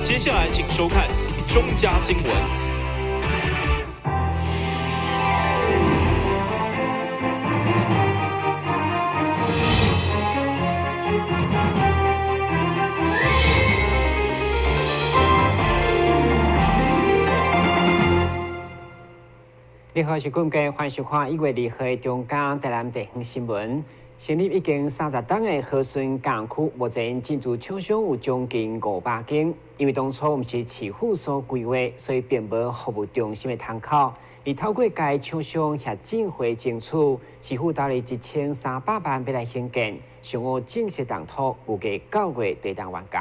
接下來請收看中嘉新聞。你好，是冠家，歡迎收看1月2號的中嘉台南地方新聞。成立已經30冬的和順港區，目前進駐廠商有將近500間。因為當初毋是市府所規劃，所以並無服務中心的窗口。而透過該廠商協進會爭取，市府投入1300萬欲來興建，上午正式動土，預計9月底當完工。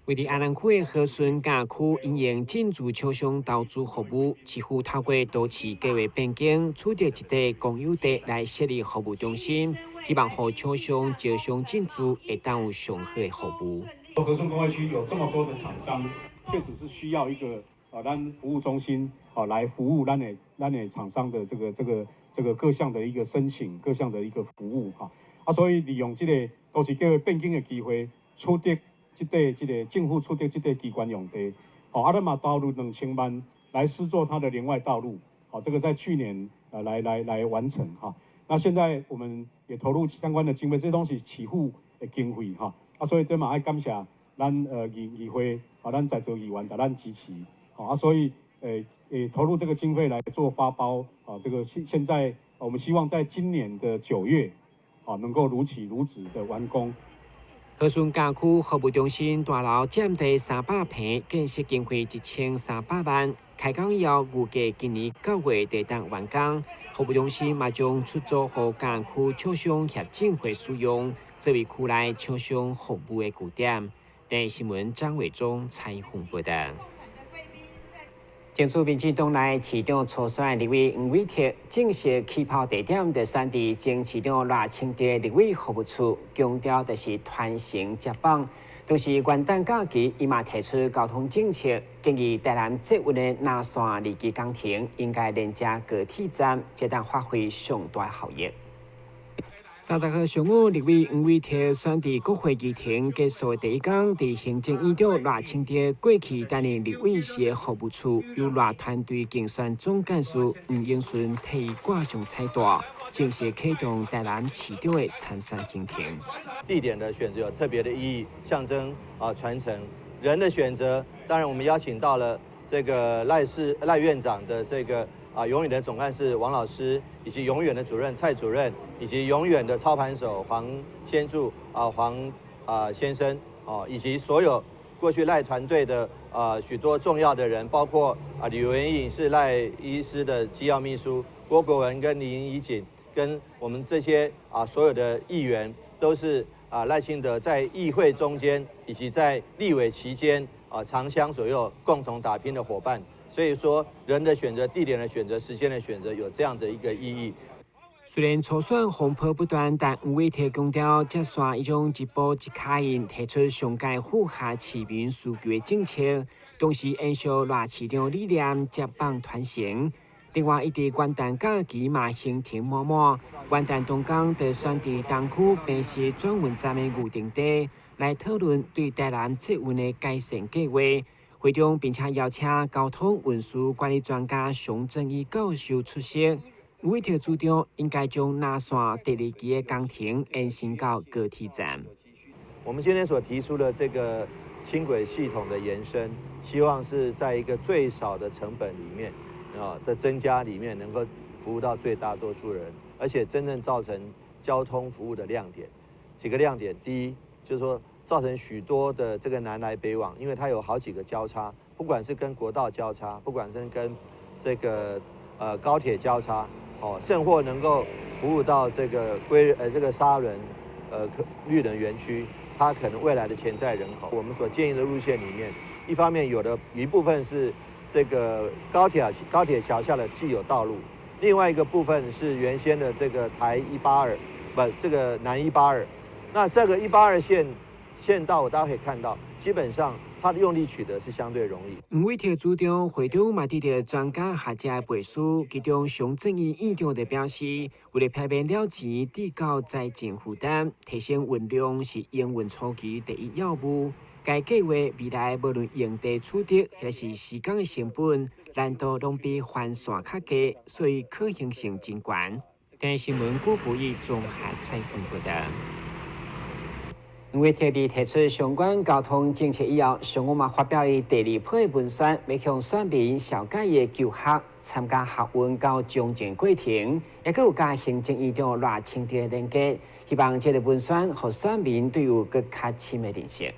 位佇安南區的和順港區，因應進駐廠商投資服務，市府透過都市計劃變更，取得一塊公有地來設立服務中心，希望予廠商招商進駐會當有上好的服務。和順工業區有這麼多的廠商，確實是需要一個咱服務中心來服務咱的廠商的這個各項的一個申請，各項的一個服務哈。啊，所以利用這個都市計劃變更的機會，取得這個政府取得這塊機關用地，好，啊，咱嘛投入2000萬來施作它的聯外道路，好，這個在去年來完成哈。那現在我們也投入相關的經費，這東西市府的經費哈，啊，所以這嘛愛感謝咱議會啊，咱在座議員共咱支持，好啊，所以投入這個經費來做發包，啊，這個現在我們希望在今年的9月，啊，能夠如期如質的完工。和順港區服務中心大樓佔地300坪，建設經費1300萬，開工以後預計今年9月底當完工。服務中心嘛將出租予港區廠商協進會使用，作為區內廠商服務的據點。電視新聞張偉忠採訪報道。爭取民進黨內市長初選立委黃偉哲正式起跑地點就選佇前市長賴清德立委服務處，強調就是傳承接棒。同時元旦假期，伊嘛提出交通政策，建議台南捷運的南線二期工程應該連接高鐵站，才當發揮上大效益。30號上午，立委黃偉哲選佇國會議庭結束的第一工，佇行政院長賴清德過去擔任立委時的服務處，由賴團隊競選總幹事吳英順替伊掛上彩帶，正式啟動台南市長的參選行程。地點的選擇有特別的意義，象徵啊傳承。人的選擇，當然我們邀請到了這個賴院長的這個。啊，永遠的總幹事王老師，以及永遠的主任蔡主任，以及永遠的操盤手黃先柱啊黃啊先生哦，以及所有過去賴團隊的啊許多重要的人，包括啊李文穎是賴醫師的機要秘書，郭國文跟林怡景，跟我們這些啊所有的議員，都是啊賴清德在議會中間以及在立委期間啊長相左右共同打拼的夥伴。所以說，人的選擇、地點的選擇、時間的選擇，有這樣的一個意義。雖然初選風波不斷，但黃偉哲強調，接續伊將一步一跤印提出上蓋符合市民需求的政策，同時延續賴市長理念，接棒傳承。另外，伊佇元旦假期嘛行程滿滿，元旦當工就選佇東區坪石轉運站的預定地來討論對台南捷運的改善計劃。會中並且邀請交通運輸管理專家熊正義教授出席。黃偉哲主張應該將南線第二期的工程延伸到高鐵站。我們今天所提出的這個輕軌系統的延伸，希望是在一個最少的成本裡面啊的增加裡面，能夠服務到最大多數人，而且真正造成交通服務的亮點。幾個亮點，第一就是說，造成許多的這個南來北往，因為它有好幾個交叉，不管是跟國道交叉，不管是跟這個高鐵交叉，哦，甚或能夠服務到這個歸這個沙崙綠能園區，它可能未來的潛在人口，我們所建議的路線裡面，一方面有的一部分是這個高鐵橋下的既有道路，另外一個部分是原先的這個台182，不，這個南一八二，那這個182線。線道，大家可以看到，基本上它的用地取得是相對容易。黃偉哲主張會中嘛得著專家學者的背書，其中熊正義院長就表示，為了避免了錢提高財政負擔，提升運量是營運初期第一要務。該計劃未來無論用地取得，抑是時間的成本，難度攏比環線較低，所以可行性真懸。電視新聞古布以綜合採訪報道。黃偉哲佇提出相關交通政策以後，上午嘛發表伊第二批的文宣，欲向選民紹介伊的求學、參加學運到從政過程，抑閣有佮行政院長賴清德的連結，希望這个文宣予選民對有閣較深的認識。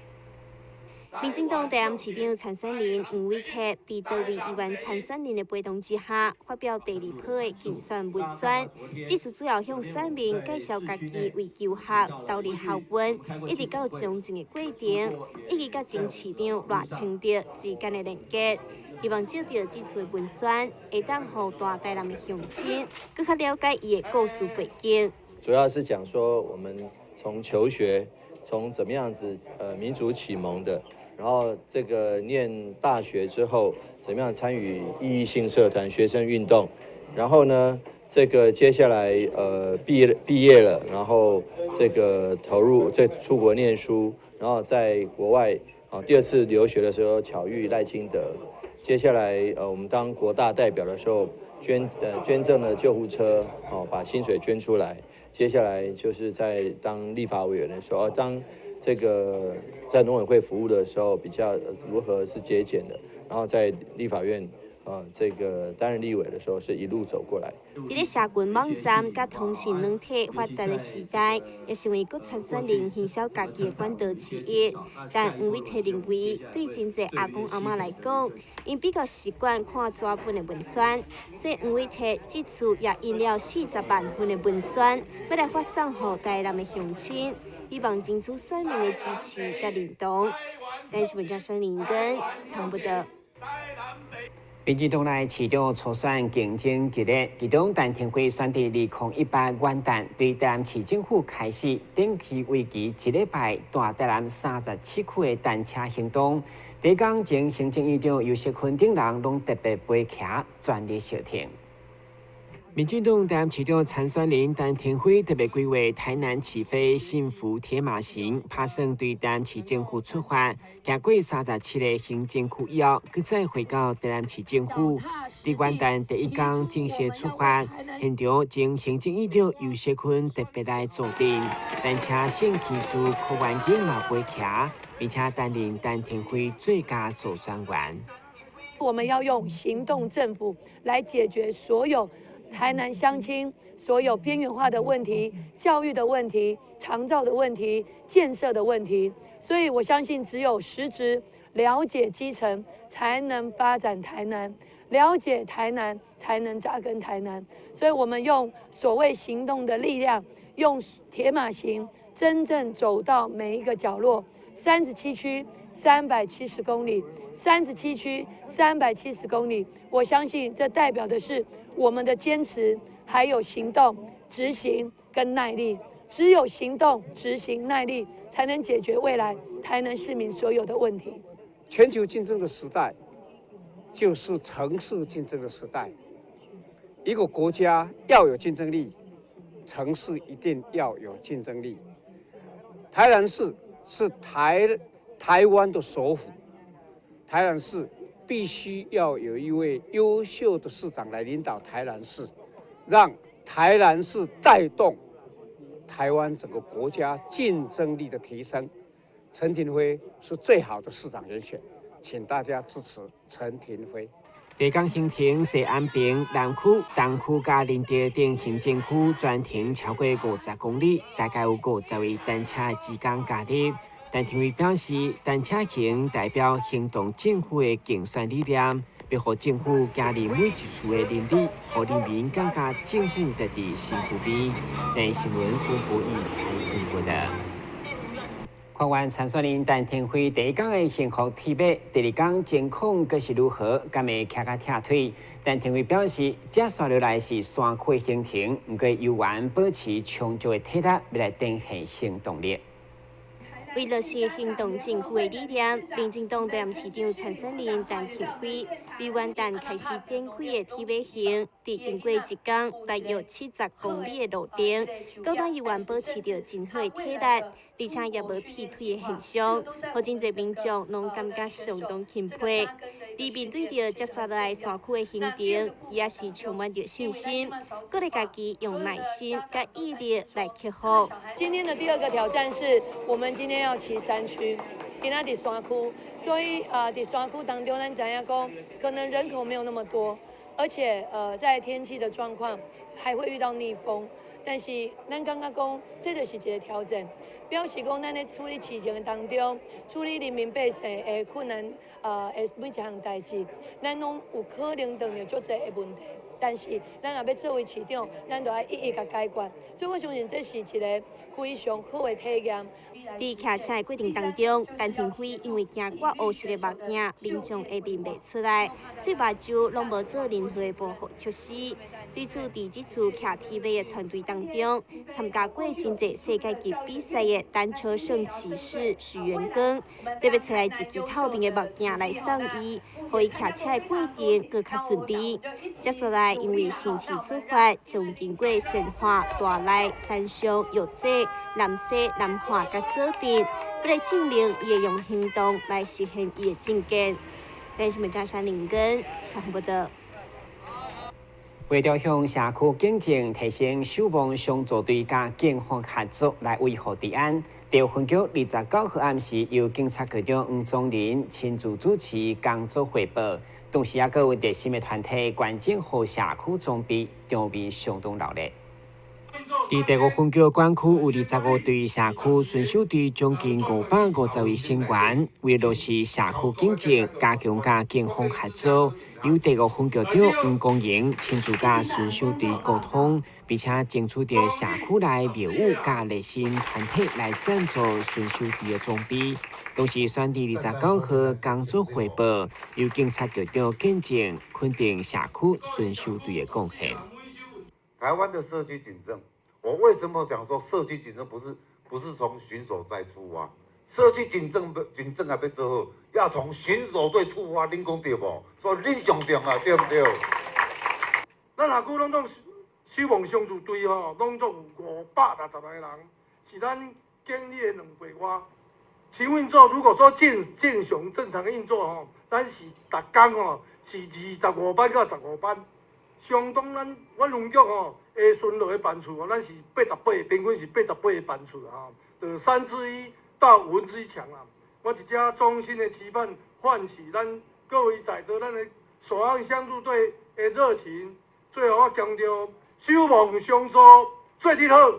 民進黨台南市長參選人黃偉哲，佇多位議員參選人的陪同之下，發表第二批的競選文宣。這次主要向選民介紹家己為求學、投入學運，一直到從政的過程，以及佮前市長賴清德之間的連結。希望藉著這次的文宣，會當予大台南的鄉親，閣較了解伊的故事背景。主要是講說，我們從求學，從怎麼樣子，民主啟蒙的。然後這個念大學之後，怎麼樣參與異議性社團、學生運動？然後呢，這個接下來畢業了，然後這個投入在出國念書，然後在國外啊第二次留學的時候巧遇賴清德。接下來我們當國大代表的時候捐贈了救護車，哦把薪水捐出來。接下來就是在當立法委員的時候，當這個在農委會服務的時候，比較如何是節儉的，然後在立法院啊這個擔任立委的時候，是一路走過來。佇咧社群網站佮通訊軟體發達的時代，也成為各參選人行銷家己的管道之一。但黃偉哲認為，對真濟阿公阿嬤來講，𪜶比較習慣看紙本的文宣，所以黃偉哲這次也印了40萬份的文宣，欲來發送予台南的鄉親。希望爭取選民的支持佮認同。但是文章生林根藏不得。民進黨內市長初選競爭激烈，其中陳亭妃選佇2018元旦對台南市政府開始展開為期一禮拜大台南37區的單車行動。第一工前行政院長游錫堃等人攏特別陪騎全力相挺。民進黨台南市長參選人陳亭妃特別規劃台南起飛幸福鐵馬行，拍算對台南市政府出發，行過37个行政區以後，閣再回到台南市政府。佇元旦第一工正式出發，現場前行政院長游錫堃特別來助陣，單車設計師柯元景嘛陪騎，並且擔任陳亭妃最佳助選員。我們要用行動政府來解決所有台南鄉親所有邊緣化的問題、教育的問題、長照的問題、建設的問題，所以我相信只有實質了解基層，才能發展台南；了解台南，才能扎根台南。所以，我們用所謂行動的力量，用鐵馬行，真正走到每一個角落。37區370公里，37區370公里，我相信這代表的是我們的堅持，還有行動、執行跟耐力。只有行動、執行、耐力，才能解決未來台南市民所有的問題。全球競爭的時代，就是城市競爭的時代。一個國家要有競爭力，城市一定要有競爭力。台南市是台灣的首府，台南市必須要有一位優秀的市長來領導台南市，讓台南市帶動台灣整個國家競爭力的提升。陳亭妃是最好的市長人選，請大家支持陳亭妃。第一工行程是安平南區、東區佮仁德等行政區，全程超過50公里，大概有50位單車志工加入。陳亭妃表示，單車行代表行動政府的競選理念，欲予政府行入每一厝的鄰里，予人民感覺政府就佇身軀邊。電視新聞分布以采訪報道。看完參選人陳亭妃第一工的幸福鐵馬，第二工情況閣是如何？敢會騎甲疼腿？陳亭妃表示，接紲落來是山區行程，毋過猶原保持充足的體力，欲來展現行動力。為落實行動政府的理念，民進黨台南市長參選人陳亭妃，佇元旦開始展開的鐵馬行，佇經過一工大約70公里的路程，高端猶原保持著真好的體力。而且也無鐵腿的現象，予真濟民眾攏感覺相當欽佩。佇面對著接紲來山區的行程，伊也是充滿著信心，鼓勵家己用耐心佮毅力來克服。今天的第二個挑戰是，我們今天要騎山區，今仔佇山區，所以佇山區當中，咱知影講，可能人口沒有那麼多，而且在天氣的狀況還會遇到逆風，但是咱感覺講，這就是一個挑戰。表示講，咱咧處理市情當中，處理人民百姓的困難，的每一項代誌，咱攏有可能遇著足濟的問題。但是，咱若欲作為市長，咱就愛一一共解決。所以我相信這是一個非常好的體驗。佇騎車的過程當中，陳庭輝因為驚掛烏色的目鏡，民眾會認袂出來，所以目睭攏無做任何的保護措施。對此，佇這次騎鐵馬的團隊當中，參加過真濟世界級比賽的單車聖騎士許元庚，特別揣來一支透明的目鏡來送伊，予伊騎車的過程閣較順利。接下來，因為城市出發，將經過善化、大內、三鄉、玉井、南勢、南化佮左鎮，欲來證明伊會用行動來實現伊的政見。電視媒體林根採訪報導。為著向社區警政提升守望相助隊佮警方合作來維護治安，第五分局29號暗時由警察局長黃宗仁親自主持工作匯報，同時也閣有熱心的團體捐贈予社區裝備，場面相當熱鬧。佇第五分局管區有25隊社區巡守隊，將近550位成員，為落實社區警政，加強佮警方合作，由第五分局長黃光榮親自佮巡守隊溝通，並且爭取著社區內廟宇佮熱心團體來贊助巡守隊的裝備。同時選佇29號工作匯報，由警察局長見證肯定社區巡守隊的貢獻。台灣的社區警政，我為什麼想說社區警政不是從巡守再出發？社區警政還欲做好，要從巡守隊出發，恁講對無？所以恁上重要，對毋對？咱社區攏總守望相助隊吼，攏總有560來個人，是咱警力的2倍外。勤運作，如果說正常正常運作吼，咱是逐工吼是25班到15班。相當咱阮分局吼，下巡邏的班次吼，咱是88個，平均是88個班次吼，就1/3到1/5強啦。我一遮衷心的期盼，喚起咱各位在座咱的守望相助隊的熱情。最後我強調，守望相助做得好，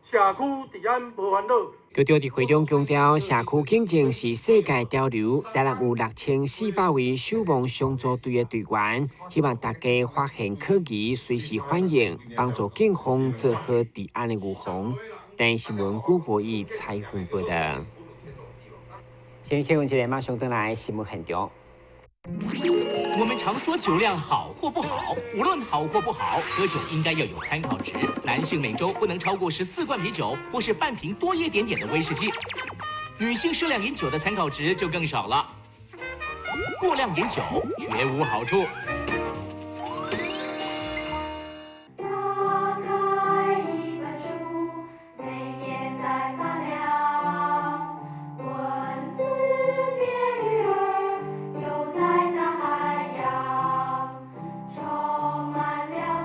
社區治安無煩惱。局長佇會中強調，社區警政是世界潮流，台南有6400位守望相助隊的隊員，希望大家發現可疑，隨時反映，幫助警方做好治安的預防。台視新聞古博義採訪報導。先看一下，馬上轉來新聞現場。我們常說酒量好或不好，無論好或不好，喝酒應該要有參考值。男性每週不能超過14罐啤酒，或是半瓶多一點點的威士忌。女性適量飲酒的參考值就更少了。過量飲酒絕無好處。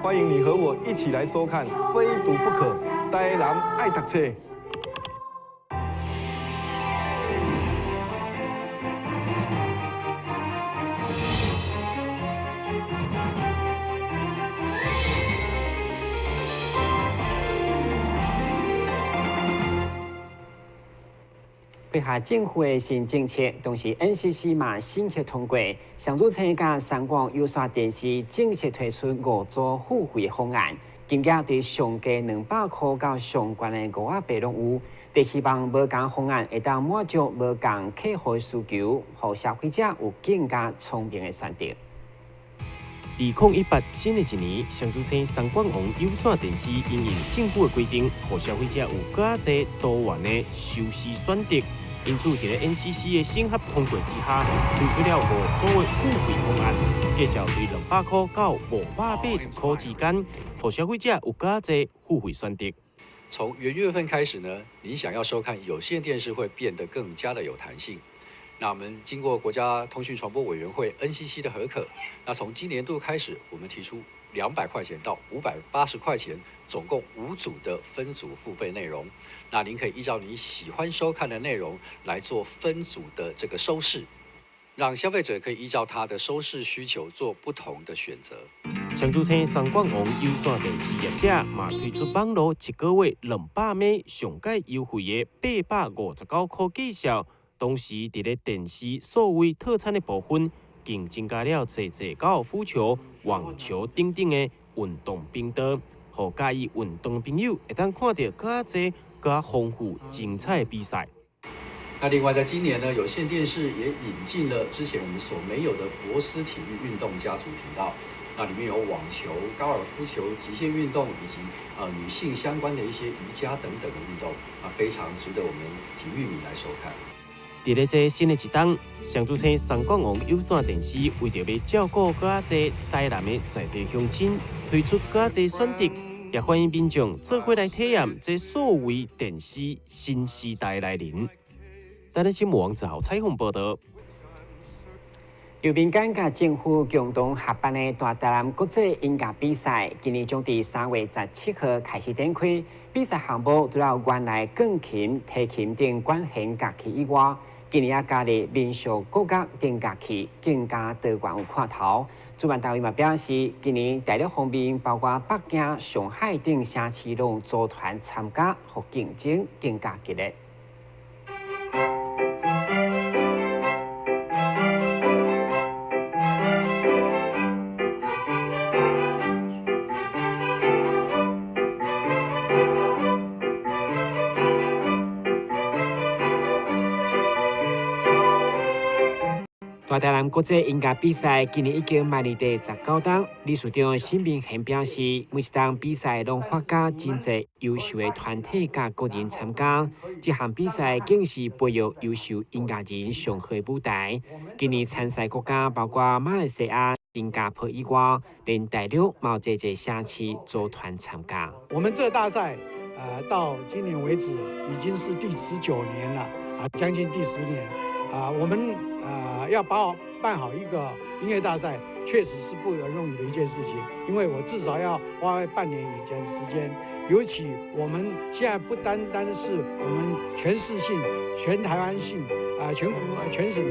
歡迎你和我一起來收看《非讀不可》，台南愛讀冊。配合政府的新政策，同時 NCC 嘛審核通過，上主參佮三廣有線電視正式推出5組付費方案，金額佇上低200箍到上懸的580攏有。佇希望無仝方案會當滿足無仝客戶的需求，予消費者有更加聰明的選擇。2018新的一年，上主星三冠王有線電視因應政府的規定，予消費者有較濟多元的收視選擇。因此，佇咧 NCC 的審核通過之下，推出了5組的付費方案，介紹對200箍到580箍之間，予消費者有較濟付費選擇。从元月份开始呢，你想要收看有线电视会变得更加的有弹性。那我们经过国家通讯传播委员会 NCC 的核可，那从今年度开始，我们提出200块钱到580块钱，总共五组的分组付费内容。那您可以依照你喜欢收看的内容来做分组的这个收视，让消费者可以依照他的收视需求做不同的选择。上主星三冠王有线电视业者嘛推出网路一个月200枚上盖优惠的859块计数，同时伫咧电视数位套餐的部分，更增加了济济高尔夫球、网球等等的运动频道，予佮意运动的朋友会当看著较济、较丰富、精彩的比赛。那另外，在今年呢，有线电视也引进了之前我们所没有的博斯体育运动家族频道。那里面有网球、高尔夫球、极限运动以及女性相关的一些瑜伽等等的运动，啊，非常值得我们体育迷来收看。伫咧这新的一冬，上主星三冠王有线电视为著欲照顾较济台南的在地乡亲，推出较济选择，也欢迎民众做伙来体验这数位电视新时代来临。台南新闻王子豪采访报道。由民间佮政府共同合办的大台南国际音乐比赛，今年将伫3月17号开始展开。比赛项目除了原来钢琴、提琴等管弦乐器以外，今年也加入民俗国乐等乐器，更加多元有看头。主办单位嘛表示，今年大陆方面包括北京、上海等城市拢组团参加，予竞争更加激烈。大台南国际音乐比赛今年已经迈入第19冬。理事长沈明贤表示，每一冬比赛拢发加真济优秀的团体佮个人参加。这项比赛更是培育优秀音乐人上好的舞台。今年参赛国家包括马来西亚、新加坡以外，连大陆嘛有济济城市组团参加。我们这个大赛，到今年为止已经是第19年了，啊，将近第10年，啊，我们要把办好一个音乐大赛，确实是不容易的一件事情，因为我至少要花半年以前时间。尤其我们现在不单单是我们全市性、全台湾性啊、全国、全省、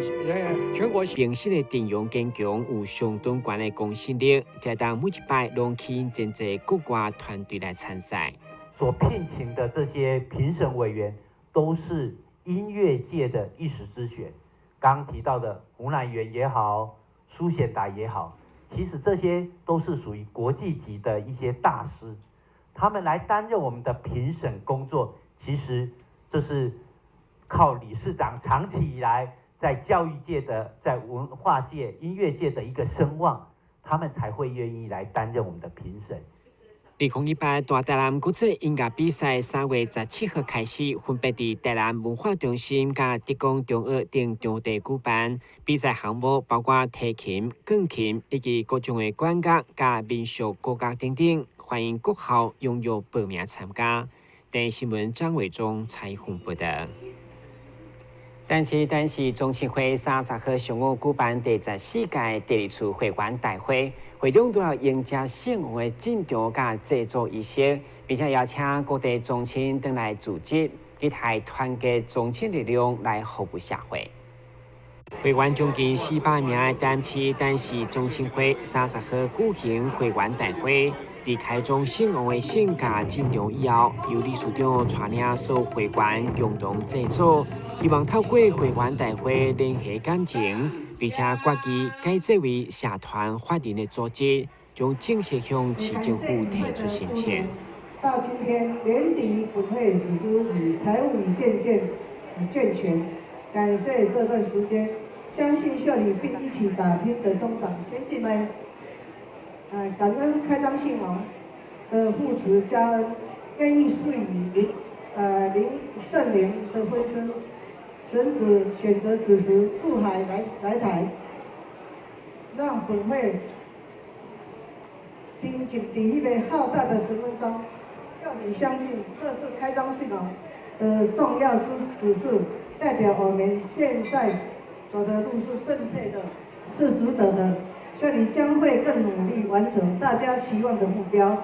全国性。平时的阵容坚强，有相当悬的公信力，才当每一摆拢吸引真济国外团队来参赛。所聘请的这些评审委员都是音乐界的一时之选。刚提到的胡乃元也好，苏显达也好，其实这些都是属于国际级的一些大师，他们来担任我们的评审工作，其实这是靠理事长长期以来在教育界的、在文化界、音乐界的一个声望，他们才会愿意来担任我们的评审。2018大台南国际音乐比赛3月17号开始，分别伫台南文化中心佮德光中学等场地举办。比赛项目包括提琴、钢琴以及各种的管乐佮民俗国乐等等，欢迎各校踊跃报名参加。台视新闻张伟忠采访报道。台南市宗亲会30号上午举办第14届第二次会员大会，会中除了迎接圣王的进场佮祭祖仪式，并且邀请各地宗亲转来组织，期待团结宗亲力量来服务社会。会员将近400名的台南市台南市宗亲会30号举行会员大会。伫开宗圣王的圣驾进场以后，由理事长带领所有会员共同祭祖，希望透过会员大会联系感情，并且决议改制为社团法人的组织，将正式向市政府提出申请。到今天年底，本会组织与财务已渐渐健全，感谢这段时间相信秀里并一起打拼的宗长先进们。感恩开漳圣王的护持加恩，愿意赐予林圣灵的分身，神子选择此时渡海来台，让本会沉浸伫彼个浩大的神恩中，你相信這是開張系統的重要指示，代表我們現在走的路是正確的，是值得的。所以你將會更努力完成大家期望的目標，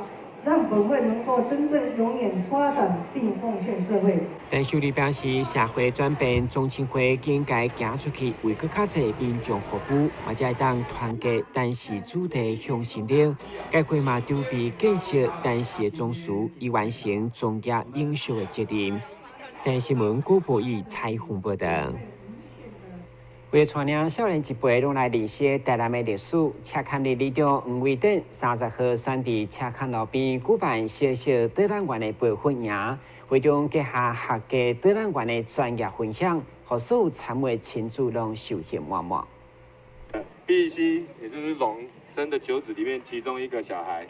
讓本會能夠真正永遠發展並貢獻社會。陳秀麗表示，社會轉變，宗親會應該行出去，為閣較濟民眾服務，嘛才會當團結單市主題向心力。該會嘛籌備建設單市的總辭，以完成專業永續的責任。電視新聞古博義採訪報道。為了帶領少年一輩攏來認識台南的歷史，赤崁里里長黃維典30號選佇赤崁路邊舉辦小小導覽員的培訓營，會中結合客家導覽員的專業分享，予所有參與親子攏受益滿滿。碧溪，也就是龍生的九子裡面其中一個小孩，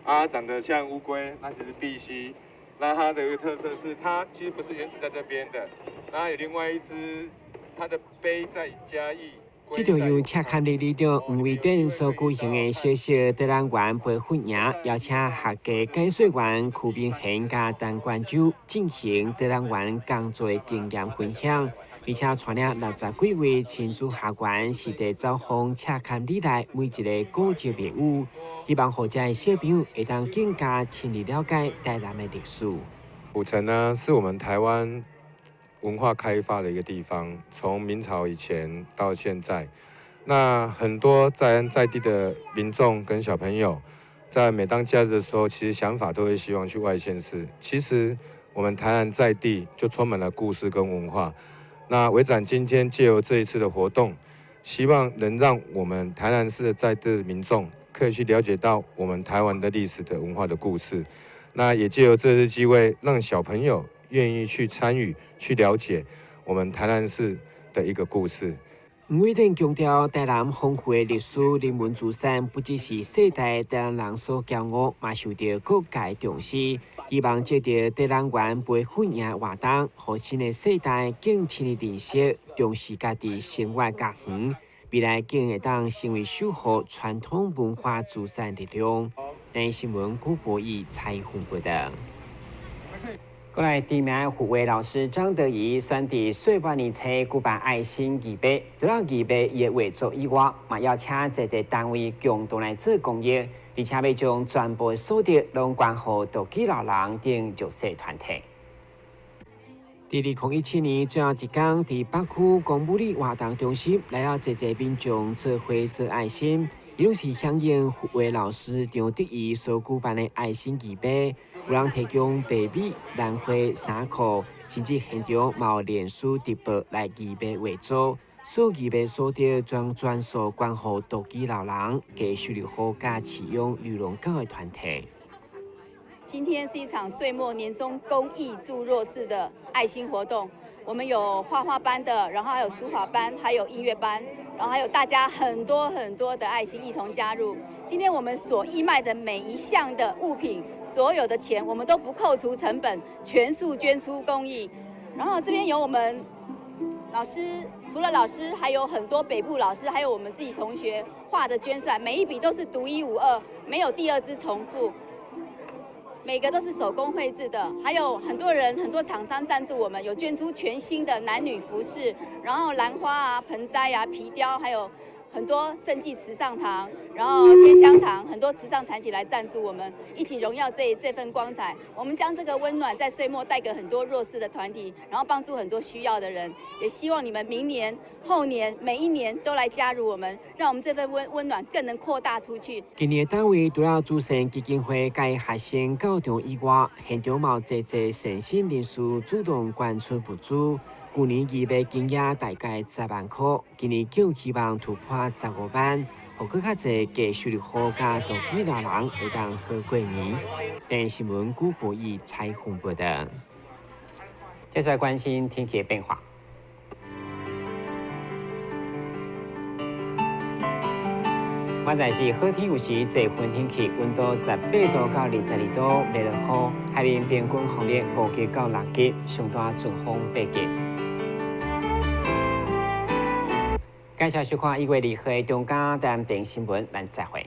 啊，長得像烏龜，那其實碧溪。那它的一個特色是，它其實不是原始在這邊的，那有另外一隻。它的碑在嘉義。這場由赤崁里里長黃維典所舉行的小小導覽員培訓營，邀請客家解說員柯明賢佮陳冠洲進行導覽員工作的經驗分享，而且帶領60幾位親子學員實地走訪赤崁里內每一个古蹟廟宇，希望予遮的小朋友會當更加深入了解台南的歷史。府城呢，是我們台灣文化開發的一個地方，從明朝以前到現在，那很多在在地的民眾跟小朋友，在每當假日的時候，其實想法都會希望去外縣市。其實我們台南在地就充滿了故事跟文化。那維展今天借由這一次的活動，希望能讓我們台南市的在地民眾可以去了解到我們台灣的歷史的文化的故事。那也借由這次機會，讓小朋友願意去參與、去了解我們台南市的一個故事。黃維典強調，台南豐富的歷史人文資產，不只是世代台南人所驕傲，嘛受著各界重視。希望藉著導覽員培訓營活動，予新的世代更深的認識，重視家己生活家園，未來更會當成為守護傳統文化資產力量。電視新聞古博義採訪報道。過來，知名護衛老師張德儀選佇歲末年初舉辦愛心義賣，除了義賣伊的畫作以外，嘛邀請濟濟單位共同來做公益，而且欲將全部所得攏捐予獨居老人等弱勢團體。佇2017年最後一工，佇北區公武里活動中心來了濟濟民眾做伙做愛心。伊攏是響應護衛老師張德儀所舉辦的愛心義賣，有人提供白米、蘭花、衫褲，甚至現場嘛有臉書直播來義賣畫作。所義賣所得將全數捐予獨居老人、低收入戶佮飼養流浪狗的團體。今天是一場歲末年終公益助弱勢的愛心活動，我們有畫畫班的，然後還有書法班，還有音樂班，然後還有大家很多很多的愛心一同加入。今天我們所義賣的每一項的物品，所有的錢我們都不扣除成本，全數捐出公益。然後這邊有我們老師，除了老師，還有很多北部老師，還有我們自己同學畫的捐算，每一筆都是獨一無二，沒有第二支重複。每個都是手工繪製的，還有很多人、很多廠商贊助我們，有捐出全新的男女服飾，然後蘭花啊、盆栽啊、皮雕，還有很多聖濟慈善堂，然後天香堂，很多慈善團體來贊助我們，一起榮耀這份光彩。我們將這個溫暖在歲末帶給很多弱勢的團體，然後幫助很多需要的人。也希望你們明年、後年、每一年都來加入我們，讓我們這份溫暖更能擴大出去。今年單位除了慈善基金會佮學生教場以外，現場嘛有濟濟善心人士主動捐出物資。舊年義賣金額大概10萬塊，今年更希望突破15萬，予閣較濟低收入戶佮獨居老人會當好過年。電視新聞古博義採訪報道。接下來關心天氣的變化。現在是好天有時濟雲天氣，溫度18度到22度，袂落雨，海面平均風力5級到6級，上大陣風8級。感謝收看1月2號的中嘉台南電視新聞，咱再會。